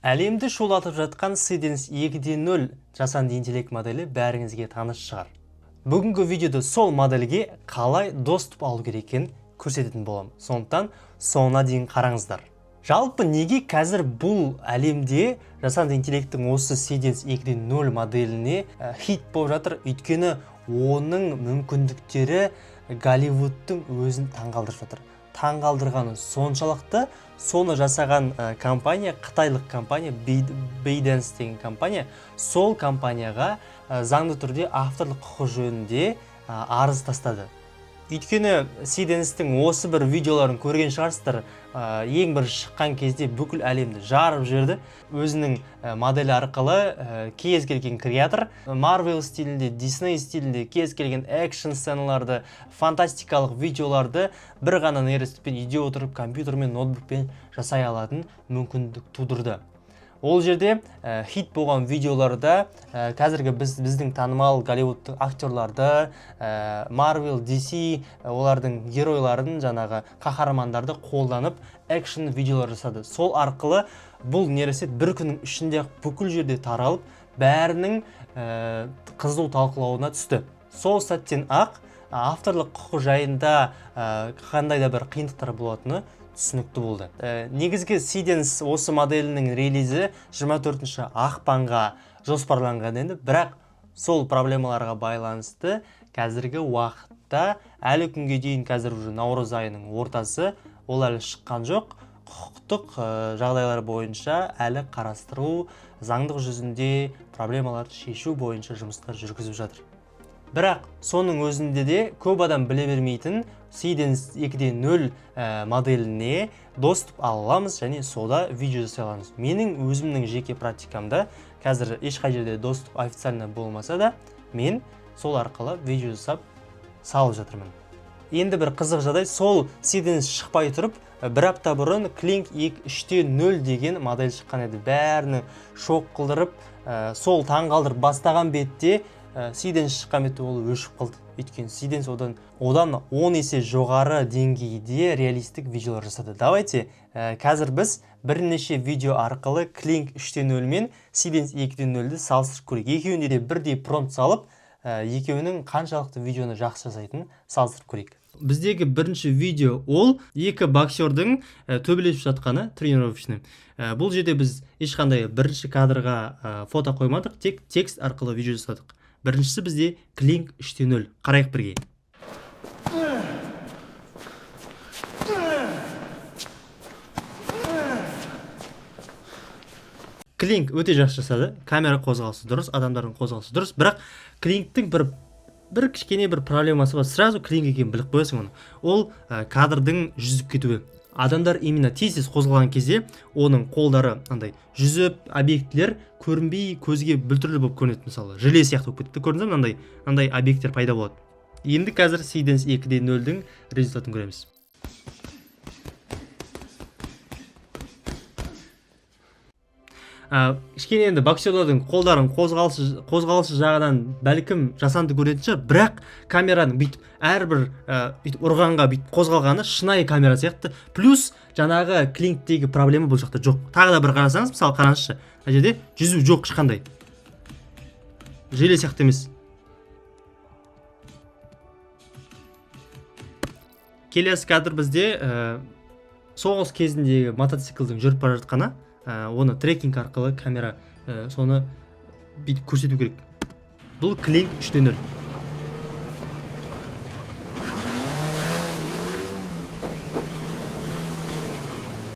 Әлемді шулатып жатқан Seedance 2.0 жасанды интеллект моделі бәріңізге таныс шығар. Бүгінгі видеода сол модельге қалай доступ алу керек екенін көрсететін боламын. Сондықтан соңына дейін қараңыздар. Жалпы, неге қазір бұл әлемде жасанды интеллекттің осы Seedance 2.0 моделіне хит болып жатыр? Өйткені оның мүмкіндіктері Голливудтың өзін таңғалдырып жатыр. Таңғалдырғаны соншалықты, соны жасаған компания, қытайлық компания, ByteDance деген компания, сол компанияға заңды түрде авторлық құқы жөнінде арыз тастады. Өйткені Seedance-тің осы бір видеоларын көрген шығарсыздар, ең бір шыққан кезде бүкіл әлемді жарып жіберді. Өзінің моделі арқылы кез келген креатор Marvel стилінде, Disney стилінде кез келген экшн сценаларды, фантастикалық видеоларды бір ғана нейросетпен үйде отырып компьютермен, ноутбукпен жасай алатын мүмкіндік тудырды. Ол жерде хит болған видеоларда қазіргі біздің танымал голливудтық актерларды, Marvel, DC, олардың геройларын, жаңағы қаһармандарды қолданып экшн видеолар жасады. Сол арқылы бұл нейросет бір күннің ішінде бүкіл жерде таралып, бәрінің қызу талқылауына түсті. Сол сәттен ақ авторлық құқы жайында қандай да бір қиындықтар болатыны түсінікті болды. Негізгі Seedance осы моделінің релизі 24 ақпанға жоспарланған еді, бірақ сол проблемаларға байланысты қазіргі уақытта әлі күнге дейін, қазір уже наурыз айының ортасы, ол әлі шыққан жоқ. Құқықтық жағдайлар бойынша әлі қарастыру, заңдық жүзінде проблемаларды шешу бойынша жұмыстар жүргізіп жатыр. Бірақ соның өзінде де көп адам біле бермейтін Seedance 2.0 моделіне доступ ала аламыз және сода видео жасай аламыз. Менің өзімнің жеке практикамда қазір ешқай жерде доступ официально болмаса да, мен сол арқылы видео жасап салып жатырмын. Енді бір қызық жағдай: сол Seedance шықпай тұрып, бір апта бұрын Kling 3.0 деген модель шыққан еді. Бәріні шок қылдырып, сол таңғалдырып бастаған бетте, Seedance шыққан бетте ол өшіп қалды. Өйткені Seedance одан 10 есе жоғары деңгейде реалистік видеолар жасады. Давайте қазір біз бірнеше видео арқылы Kling 3.0 мен Seedance 2.0-ді салыстырып көрейік. Екеуіне де бірдей промпт салып, екеуінің қаншалықты видеоны жақсы жасайтынын салыстырып көрейік. Біздегі бірінші видео — ол екі боксердің төбелесіп жатқаны, тренировочный. Бұл жерде біз ешқандай бірінші кадрға фото қоймадық, тек текст арқылы видео жасадық. Біріншісі бізде Kling 3.0. Қарайық бірге. Kling өте жақсы жасады. Камера қозғалысы дұрыс, адамдардың қозғалысы дұрыс, бірақ Klingтің бір кішкене бір проблемасы бар. Сразу Kling екенін біліп қоясың оны. Ол кадрдың жүзіп кетуі. Адамдар именно тез тез қозғалған кезде оның қолдары андай жүзіп, объектілер көрінбей, көзге біртүрлі болып көрінеді. Мысалы, желе сияқты болып кетеді, көрдіңіз бе? Мынандай объекттер пайда болады. Енді қазір Seedance 2.0-дің результатын көреміз. Кішкене енді боксерлардың қолдарын қозғалысы жағынан бәлкім жасанды көрінетін шығар, бірақ камераның бүйтіп әрбір бүйтіп ұрғанға бүйтіп қозғалғаны шынайы камера сияқты. Плюс жаңағы Klingтегі проблема бұл жақта жоқ. Тағы да бір қарасаңыз, мысалы, қараңызшы, мына жерде жүзу жоқ ешқандай, желе сияқты емес. Келесі кадр бізде соғыс кезіндегі мотоциклдің жүріп бара жатқаны. Оны трекинг арқылы камера соны бүйтіп көрсету керек. Бұл Kling 3.0.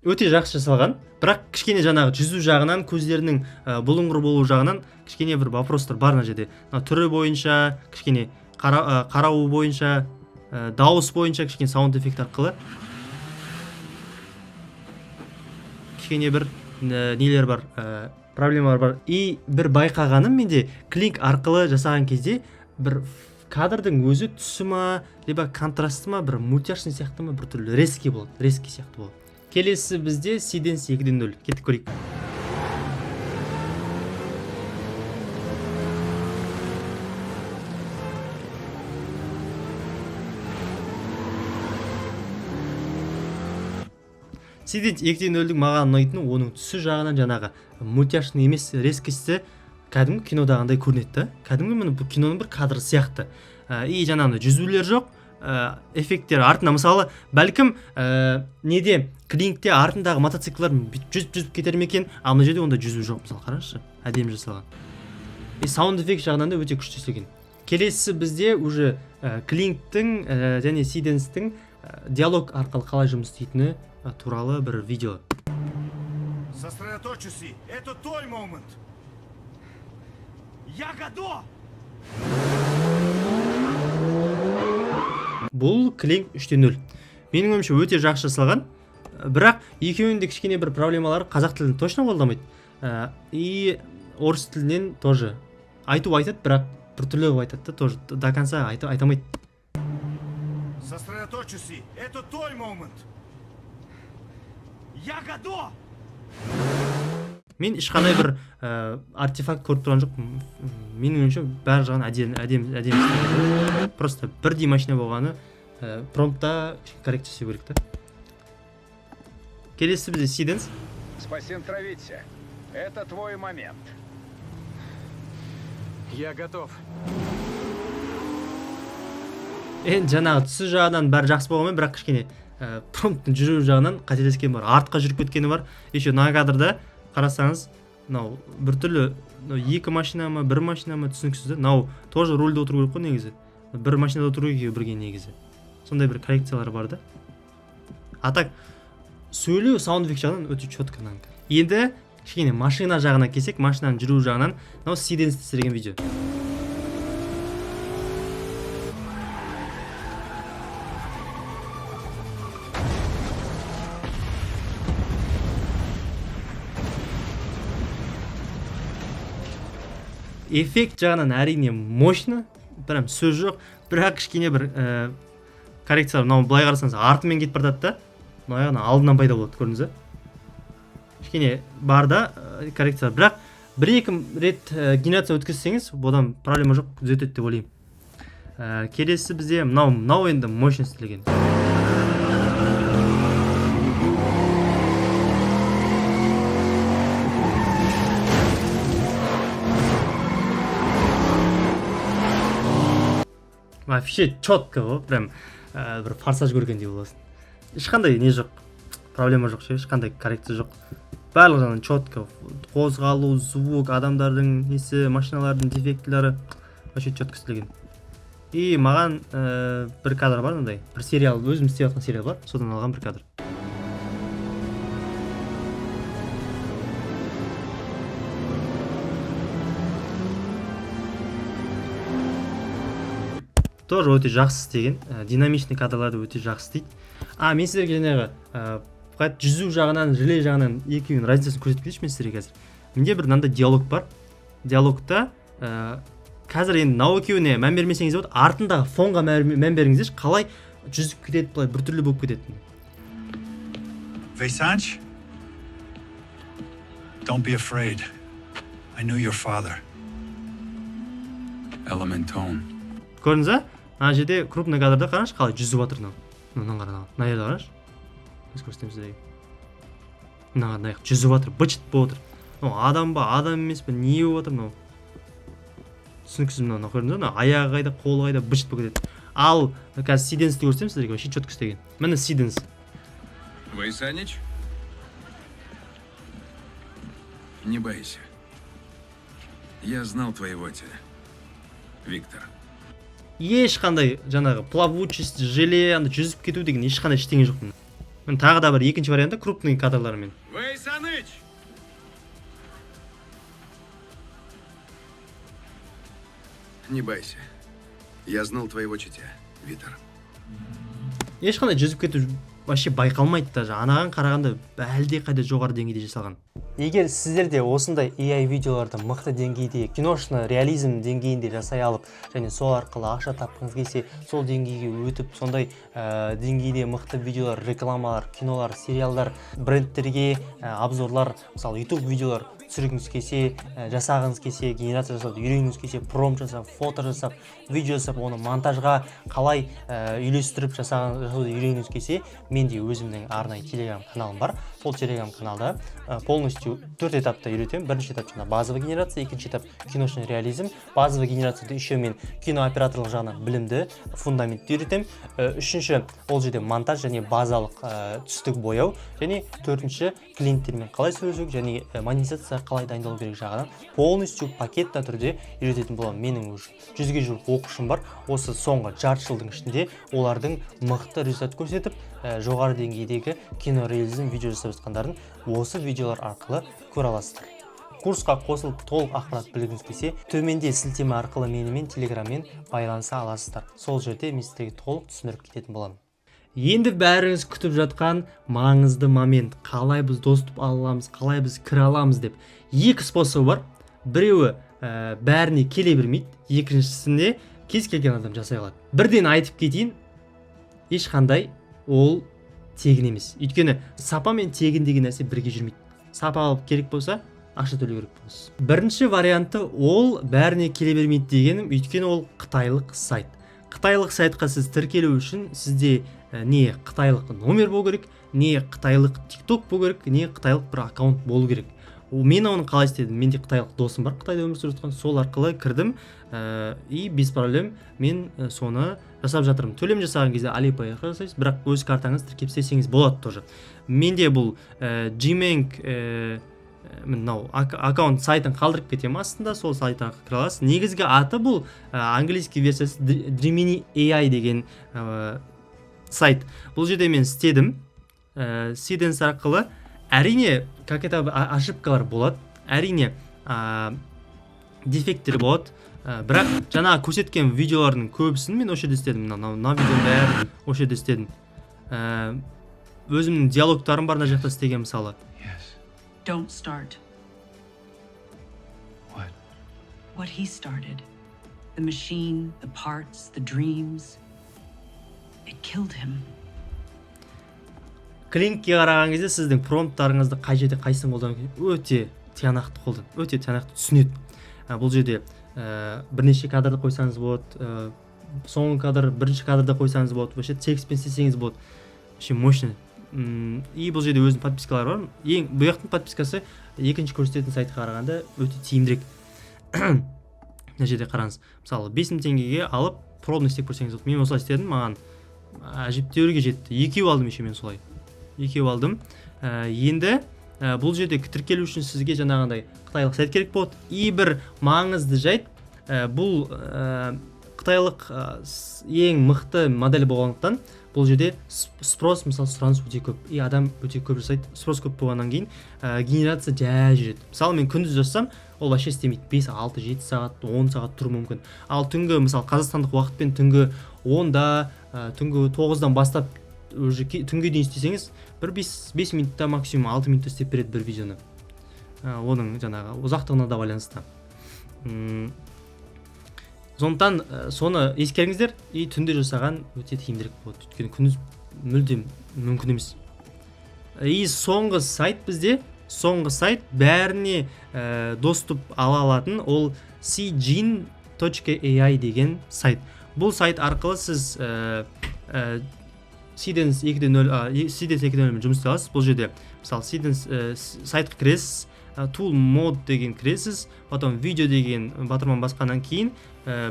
Өте жақсы жасалған, бірақ кішкене жаңағы жүзу жағынан, көздерінің бұлыңғыр болу жағынан кішкене бір вопростар бар мына жерде. Мына түрі бойынша кішкене қарауы бойынша, дауыс бойынша кішкене саунд эффект арқылы кішкене бір нелер бар, проблемалар бар. И бір байқағаным, менде Kling арқылы жасаған кезде бір кадрдың өзі түсі ма, либо контрасты ма, бір мультяшный сияқты ма, бір түрлі резкий болады, резкий сияқты болады. Келесі бізде Seedance 2.0. Кеттік, көрейік. Seedance 2.0-дің маған ұнайтыны оның түсі жағынан, жаңағы мультяшный емес, резкості кәдімгі кинодағындай көрінеді да, кәдімгі міне бұл киноның бір кадры сияқты. И жаңағындай жүзулер жоқ, эффекттер артында, мысалы, бәлкім, неде, Клингте артындағы мотоциклдар бүйтіп жүзіп жүзіп кетер ме екен, ал мына жерде ондай жүзу жоқ, мысалы, қараңызшы, әдемі жасалған. И саунд эффект жағынан да өте күшті істелген. Келесісі бізде уже Клингтің және Seedance-тің диалог арқылы қалай жұмыс істейтіні туралы бір видео. Сосредоточься, это твой момент. Я готов! Бұл Kling 3.0. Менің ойымша, өте жақсы жасалған. Бірақ екеуінің де кішкене бір проблемалары: қазақ тілін точно қолдамайды. И орыс тілінен тоже айту айтады, бірақ біртүрлі қылып айтады да, тоже до конца айта алмайды. Сосредоточься, это твой момент. Я готов! Мен ешқандай бір артефакт көріп тұрған жоқпын. Менің ойымша, бәрі жағынан әдемі, әдемі, әдемі істелген. Просто бірдей машина болғаны, промптта коррекция жасау керек та. Келесі бізде Seedance. Спасин Травитси, это твой момент. Я готов. Енді жаңағы түсі жағынан бәрі жақсы болғанмен, бірақ кішкене промпттың жүру жағынан қателескен бар, артқа жүріп кеткені бар. Еще мына кадрда қарасаңыз, мынау біртүрлі, мынау екі машина ма, бір машина ма, түсініксіз да. Мынау тоже рульде отыру керек қой негізі, бір машинада отыру керек екеуі бірге негізі. Сондай бір коррекциялар бар да. А так сөйлеу, саунд эффект жағынан өте четко мынанікі. Енді кішкене машина жағына келсек, машинаның жүру жағынан мынау Seedance түсірген видео. Эффект жағынан әрине мощно, прям сөз жоқ, бірақ кішкене бір коррекциялар. Мынау былай қарасаңыз, артымен кетіп бара жатады да, мына жағынан алдынан пайда болады, көрдіңіз ба? Кішкене бар да коррекциялар, бірақ бір екі рет генерация өткізсеңіз, бұдан проблема жоқ, түзетеді деп ойлаймын. Келесі бізде мынау енді мощно істелген. Вообще четко ғой, прям бір «Форсаж» көргендей боласың. Ешқандай не жоқ, проблема жоқ ше, ешқандай коррекция жоқ, барлық жағынан четко: қозғалу, звук, адамдардың несі, машиналардың дефектілері вообще четко істелген. И маған бір кадр бар, мынандай бір сериал, өзім істеп жатқан сериал бар, содан алған бір кадр. Тоже өте жақсы істеген, динамичный кадрларды өте жақсы істейді. А мен сіздерге жаңағы жүзу жағынан, желе жағынан екеуінің разницасын көрсетіп кетейінші мен сіздерге қазір. Менде бір мынандай диалог бар. Диалогта қазір енді мынау екеуіне мән бермесеңіз де болады, артындағы фонға мән беріңіздерші, қалай жүзіп кетеді, былай біртүрлі болып кетеді. Вейсаныч? Don't be afraid. I knew your father. Elementone. Көрдіңіз ба? Ана жерде крупный кадрда қараңызшы, қалай жүзіп жатыр мынау. Мынаны қара, мына жерде қараңызшы, қазір көрсетемін сіздерге. Мына қара, мына жақта жүзіп жатыр, быт шыт болып отыр. Мынау адам ба, адам емес пе, не болып жатыр мынау, түсініксіз. Мынау көрдіңіз ба? Мына аяғы қайда, қолы қайда, быт шыт болып кетеді. Ал қазір Seedance-ті көрсетемін сіздерге, вообще четко істеген. Міне, Seedance. Вейсанич? Не бойся. Я знал твоего отца, Виктор. Ешқандай жаңағы плавучесть, желе, андай жүзіп кету деген ешқандай ештеңе жоқ. Міне, тағы да бір екінші варианты крупный кадрлармен. Вейсаныч! Не бойся. Я знал твоего читя, Виктор. Ешқандай жүзіп кету вообще байқалмайды даже, анаған қарағанда әлдеқайда жоғары деңгейде жасалған. Егер сіздер де осындай AI видеоларды мықты деңгейде, киношный реализм деңгейінде жасай алып және сол арқылы ақша тапқыңыз келсе, сол деңгейге өтіп, сондай деңгейде мықты видеолар, рекламалар, кинолар, сериалдар, брендтерге обзорлар, мысалы, YouTube видеолар түсіргіңіз келсе, жасағыңыз келсе, генерация жасауды үйренгіңіз келсе, промпт жасап, фото жасап, видео жасап, оны монтажға қалай үйлестіріп жасауды үйренгіңіз келсе, Менде өзімнің арнайы Телеграм каналым бар. Сол Телеграм каналда полностью төрт этапта үйретемін. Бірінші этап — жаңағы базовый генерация, екінші этап — киношный реализм. Базовый генерацияда еще мен кинооператорлық жағынан білімді, фундаментті үйретемін. Үшінші ол жерде монтаж және базалық түстік бояу және төртінші клиенттермен қалай сөйлесу және монетизация қалай дайындалу керек жағынан полностью пакетті түрде үйрететін боламын. Менің уже 100-ге жуық оқушым бар. Осы соңғы жарты жылдың ішінде олардың мықты результат көрсетіп, жоғары деңгейдегі кинореализм видео жасап жатқандарын осы видеолар арқылы көре аласыздар. Курсқа қосылып, толық ақпарат білгіңіз келсе, төменде сілтеме арқылы менімен Телеграммен байланыса аласыздар. Сол жерде мен сіздерге толық түсіндіріп кететін боламын. Енді бәріңіз күтіп жатқан маңызды момент: қалай біз доступ ала аламыз, қалай біз кіре аламыз деп. Екі способы бар. Біреуі бәріне келе бермейді, екіншісіне кез келген адам жасай алады. Бірден айтып кетейін, ешқандай ол тегін емес, өйткені сапа мен тегін деген нәрсе бірге жүрмейді. Сапа алып керек болса, ақша төлеу керек боласыз. Бірінші варианты, ол бәріне келе бермейді дегенім, өйткені ол қытайлық сайт. Қытайлық сайтқа сіз тіркелу үшін сізде не қытайлық номер болу керек, не қытайлық ТикТок болу керек, не қытайлық бір аккаунт болу керек. Мен оны қалай істедім? Менде қытайлық досым бар, Қытайда өмір сүріп жатқан. Сол арқылы кірдім и без проблем мен соны жасап жатырмын. Төлем жасаған кезде Alipay арқылы жасайсыз, бірақ өз картаңызды тіркеп істесеңіз болады тоже. Менде бұл Gmail, мынау аккаунт сайтын қалдырып кетемін астында, сол сайт арқылы кіре аласыз. Негізгі аты бұл английский версиясы Dreaminy AI деген сайт. Бұл жерде мен істедім Seedance арқылы. Әрине, какая-то ошибкалар болады, әрине, дефекттер болады, бірақ жаңағы көрсеткен видеолардың көбісін мен осы жерде істедім. Мына видеоның бәрін осы жерде істедім. Өзімнің диалогтарым бар мына жақта істеген, мысалы. Yes. Don't start. What? What he started. The machine, the parts, the dreams. It killed him. Klingке қараған кезде сіздің промпттарыңызды қай жерде, қайсысын қолдану керек, өте тиянақты қолдан, өте тиянақты түсінеді. Бұл жерде бірнеше кадрды қойсаңыз болады, соңғы кадр, бірінші кадрда қойсаңыз болады, вообще текстпен істесеңіз болады, вообще мощный. И бұл жерде өзінің подпискалары бар. Ең бұл жақтың подпискасы екінші көрсететін сайтқа қарағанда өте тиімдірек. Мына жерде қараңыз, мысалы, 5000 теңгеге алып, пробный істеп көрсеңіз болады. Мен осылай істедім, маған әжептәуірге жетті. Екеу алдым еще мен, солай екеу алдым. Енді бұл жерде тіркелу үшін сізге жаңағындай қытайлық сайт керек болады. И бір маңызды жайт, бұл қытайлық ең мықты модель болғандықтан, бұл жерде спрос, мысалы, сұраныс өте көп и адам өте көп жасайды. Спрос көп болғаннан кейін генерация жай жүреді. Мысалы, мен күндіз жазсам, ол вообще істемейді, 5, 6, 7 сағат, 10 сағат тұруы мүмкін. Ал түнгі, мысалы, қазақстандық уақытпен түнгі 10-да, түнгі 9-дан бастап уже түнге дейін істесеңіз, бір 5 минутта, максимум 6 минутта істеп береді бір видеоны. Оның жаңағы ұзақтығына да байланысты. Сондықтан соны ескеріңіздер и түнде жасаған өте тиімдірек болады, өйткені күндіз мүлдем мүмкін емес. И соңғы сайт бізде, соңғы сайт, бәріне доступ ала алатын, ол seegene.ai деген сайт. Бұл сайт арқылы сіз Seedance 2.0, Seedance 2.0 мен жұмыс істей аласыз. Бұл жерде, мысалы, Seedance сайтқа кіресіз, Tool Mode деген кіресіз, потом видео деген батырманы басқаннан кейін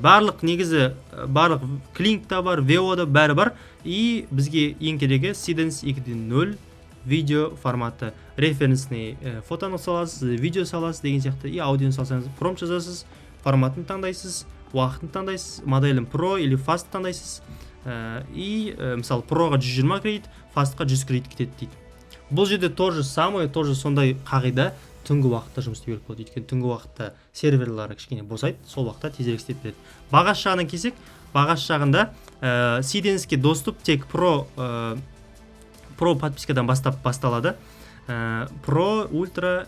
барлық, негізі, барлық Kling та бар, Veo да, бәрі бар. И бізге ең керегі Seedance 2.0 видео форматы. Референсный фотоны саласыз, видео саласыз деген сияқты и аудионы салсаңыз, промпт жазасыз, форматын таңдайсыз, уақытын таңдайсыз, моделін Pro или Fast таңдайсыз. И мысалы, Проға 120 кредит, Fastқа 100 кредит кетеді дейді. Бұл жерде тоже самое, тоже сондай қағида: түнгі уақытта жұмыс істеу керек болады, өйткені түнгі уақытта серверлары кішкене босайды, сол уақытта тезірек істеп береді. Бағасы жағынан келсек, бағасы жағында Seedance-ке доступ тек Pro подпискадан бастап басталады. Pro, Ultra,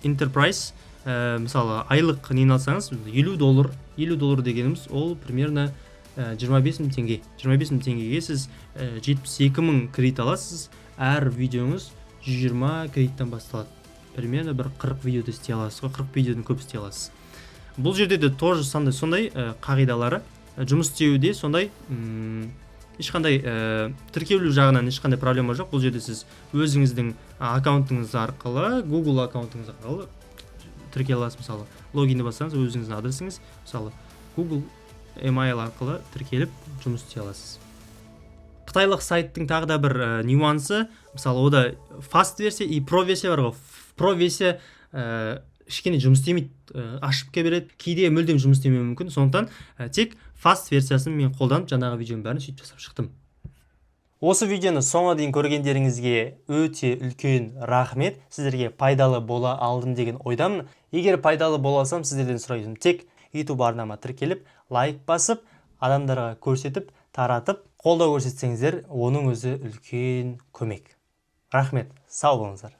Enterprise. Мысалы, айлық нені алсаңыз, 50 доллар. 50 доллар дегеніміз ол примерно 25 мың теңге. 25 мың теңгеге сіз 72 мың кредит аласыз. Әр видеоңыз 120 кредиттен басталады. Примерно бір 40 видеоды істей аласыз ғой, 40 видеодан көп істей аласыз. Бұл жерде де тоже сондай қағидалары. Жұмыс істеуде сондай. Ешқандай тіркелу жағынан ешқандай проблема жоқ. Бұл жерде сіз өзіңіздің аккаунтыңыз арқылы, Google аккаунтыңыз арқылы тіркеле аласыз. Мысалы, логинді бассаңыз, өзіңіздің адресіңіз, мысалы, Google email арқылы тіркеліп, жұмыс істей аласыз. Қытайлық сайттың тағы да бір нюансы, мысалы, ода fast версия и pro версия бар ғой. Pro версия кішкене жұмыс істемейді, ошибка береді, кейде мүлдем жұмыс істемеуі мүмкін. Сондықтан тек fast версиясын мен қолданып, жаңағы видеоның бәрін сөйтіп жасап шықтым. Осы видеоны соңына дейін көргендеріңізге өте үлкен рахмет. Сіздерге пайдалы бола алдым деген ойдамын. Егер пайдалы бола алсам, сіздерден сұрайтыным тек YouTube арнама тіркеліп, лайк басып, адамдарға көрсетіп, таратып, қолдау көрсетсеңіздер, оның өзі үлкен көмек. Рахмет, сау болыңыздар.